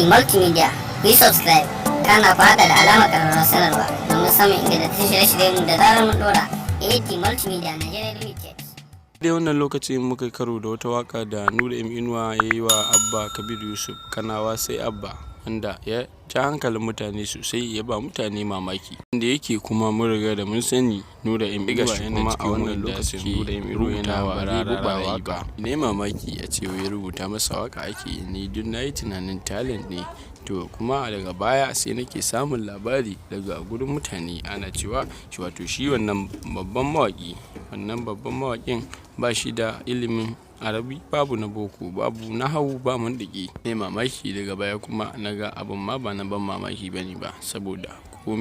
Multimedia, ku yi subscribe, kana ku haɗa da alamar ƙararrawar sanarwa domin samun ingantattun shirye-shiryen da zarar mun ɗora. AT Multimedia Nigeria Limited. Dai wannan lokacin muka karo da wata waka da Nura M Inuwa ya yi wa Abba Kabir Yusuf, Kanawa sai Abba, wanda ya ja hankalin mutane sosai, ya ba mutane mamaki, wanda yake kuma mun riga da mun sani Nura M Inuwa yana a wannan lokacin. Nura M Inuwa yana ba waka ne mamaki a ce ya rubuta masa waka ake. Ni duk nayi tunanin talent ne. To kuma daga baya sai nake samun labari daga gurin mutane, ana cewa shi, wato shi wannan babban mawaki, wannan babban mawakin ba shi da ilimin Arabi, babu na boko, babu nahawu, ba mandiki ne. Mamaki, daga baya kuma naga abun ma ba na ban mamaki bane ba, saboda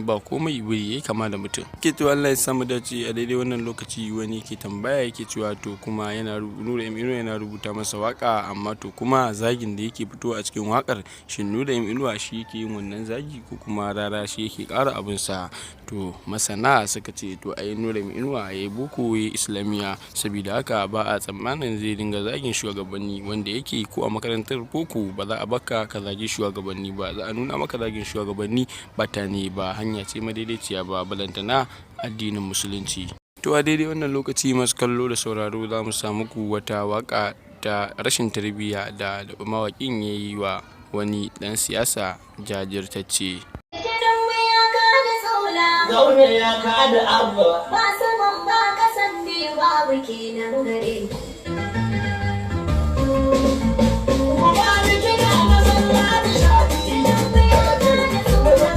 ba komai wuri yayi kama da mutum ke. To Allah ya samu dace. A daidai wannan lokaci wani ke tambaya, yake cewa to kuma yana Nura M Inuwa yana rubuta masa waka, amma to kuma zagin da yake fitowa a cikin wakar, shin Nura M Inuwa shi yake yin wannan zagi ko kuma Rara shi yake ƙara abin sa? To masana suka ce to ai Nura M Inuwa yayi boko, yayi Islamiya, saboda haka ba a tsammanin zai dinga zagin shugabanni, wanda yake ko a makarantar boko ba za a baka ka zagi shugabanni ba, za a nuna maka zagin shugabanni bata ne, ba hanya ce madaidaiciya ba, balantana addinin Musulunci. To a daidai wannan lokaci, masu kallo da sauraro, za mu samu ku wata waka ta rashin tarbiyya da mawaƙin ya yi wa wani ɗan siyasa jajirtacce. Zaune ya kada Abba. Ba saman ba kasan ne, babu kenan gare ku. Kuma ni kina masallaci shafi. Tinubu ya kada tsola,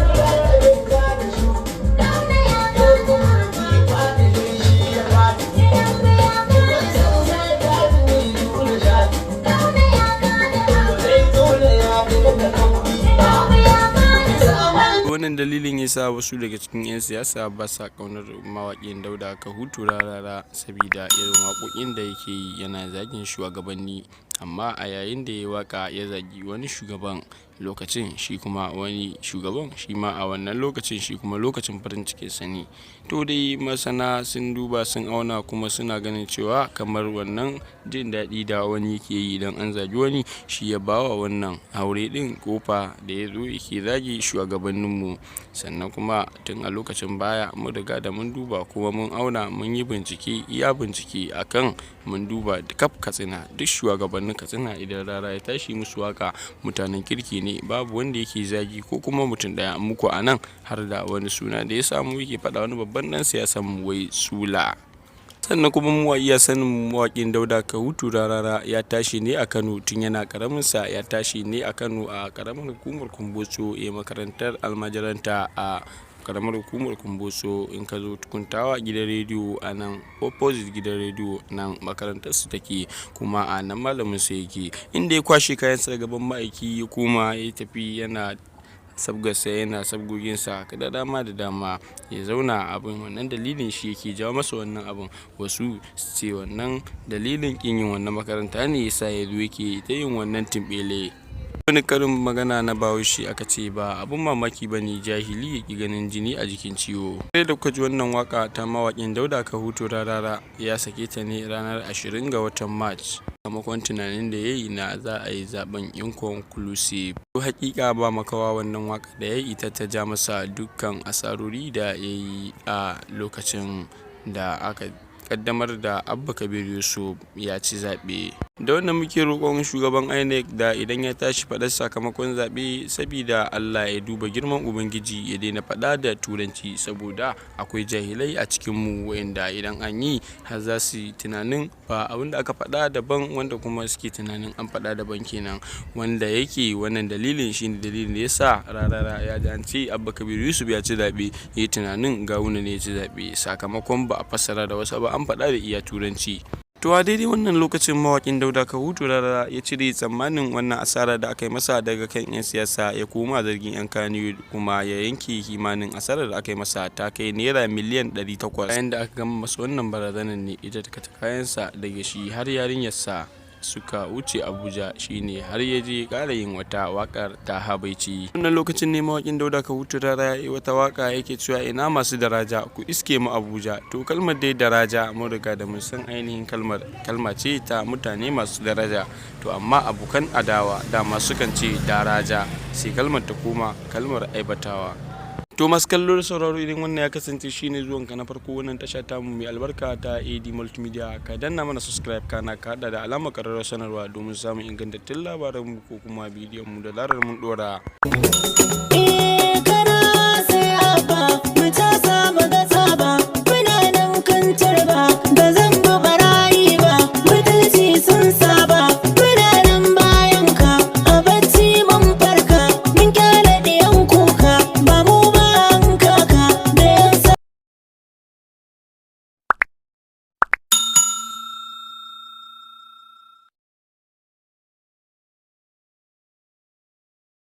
Gauna ya kada Abba. Tinubu ya kada tsola, Gauna ya kada Abba. Tinubu ya kada tsola. Wannan dalilin ya sa wasu daga cikin 'yan siyasa ba sa ƙaunar mawaƙin Dauda Kahutu Rarara, sabida irin waƙoƙin da yake yi, yana zagin shugabanni. Amma a yayin da ya yi waƙa ya zagi wani shugaban, lokacin shi kuma wani shugaban shi ma a wannan lokacin shi kuma lokacin farin cikinsa ne. To dai masana sun duba, sun auna, kuma suna ganin cewa kamar wannan jin daɗi da wani yake yi idan an zagi wani, shi ya bawa wannan haure ɗin kofa da ya zo yake zagi shugabanninmu. Sannan kuma tun a lokacin baya mun riga da mun duba, kuma mun auna, mun yi bincike, iya bincike akan mun duba kaf Katsina, duk shugabannin Katsina, idan Rara ya tashi musu waka, mutanen kirki ne, babu wanda yake zagi ko kuma mutum ɗaya. Muku a nan har da wani suna da ya samu yake faɗa wani babban ɗan siyasan mu, wai Sula. Sannan kuma mu iya sanin mawaƙin Dauda Kahutu Rarara ya tashi ne a Kano tun yana karamin sa. Ya tashi ne a Kano, a karamar hukumar Kumbotso, ya makarantar almajiranta a karamar hukumar Kumbotso. In ka zo Tukuntawa, gidan rediyo, a nan opposite gidan rediyo nan makarantar su take, kuma a nan malamin sa yake, inda ya kwashe kayansa gaban ma'aiki, ya koma ya tafi yana sabgarsa, yana sabgoginsa da dama da dama, ya zauna abin. Wannan dalilin shi yake jawo masa wannan abin. Wasu su ce wannan dalilin kin yin wannan makaranta ne yasa ya zo yake ta yin wannan timbele. Wani karin magana na Bahaushe aka ce ba abun mamaki ba ne jahili ya ƙi ganin jini a jikin ciwo. Sai da kuka ji wannan waka ta mawaƙin Dauda Kahutu Rarara, ya sake ta ne ranar 20 ga watan March, sakamakon tunanin da ya yi na za a yi zaben inconclusive. To hakika ba makawa, wannan waka da ya yi ita ta ja masa dukkan asarori da ya yi a lokacin da aka kaddamar da Abba Kabir Yusuf ya ci zaɓe. Da wannan muke roƙon shugaban INEC da idan ya tashi faɗar sakamakon zaɓe, sabida Allah ya duba girman Ubangiji, ya daina faɗa da Turanci, saboda akwai jahilai a cikinmu wa'inda idan an yi har za su yi tunanin ba abin da aka faɗa daban, wanda kuma suke tunanin an faɗa daban kenan. Wanda yake wannan dalilin shine dalilin da ya sa Rarara ya ji an ce Abba Kabir Yusuf ya ci zaɓe, ya yi tunanin Gawuna ne ya ci zaɓe, sakamakon ba a fassara da wasu ba, an faɗa da iya Turanci. To a daidai wannan lokacin mawaƙin Dauda Kahutu Rarara ya cire tsammanin wannan asara da aka yi masa daga kan 'yan siyasa, ya koma zargin 'yan Kannywood, kuma ya yanke kimanin asarar da aka yi masa ta kai naira miliyan 800. Bayan da aka gama masa wannan barazanar ne ita ta kayansa daga shi har yarinyarsa. Suka wuce Abuja, shine har ya je ƙara yin wata waƙar ta habaici. Wannan lokacin ne mawaƙin Dauda Kahutu Rarara ya yi wata waƙa, yake cewa, "Ina masu daraja, ku iske mu Abuja." To, kalmar dai daraja mun riga da mun san ainihin kalmar, kalma ce ta mutane masu daraja. To, amma abokan adawa dama sukan ce daraja, sai kalmar ta koma kalmar aibatawa. To, masu kallo da sauraro, idan wannan ya kasance shine zuwan ka na farko wannan tasha ta mu mai albarka ta AD Multimedia, ka danna mana subscribe, kana ka hada da alamar kararrawar sanarwa domin samun ingantattun labaran mu ko kuma bidiyon mu da zarar mun dora.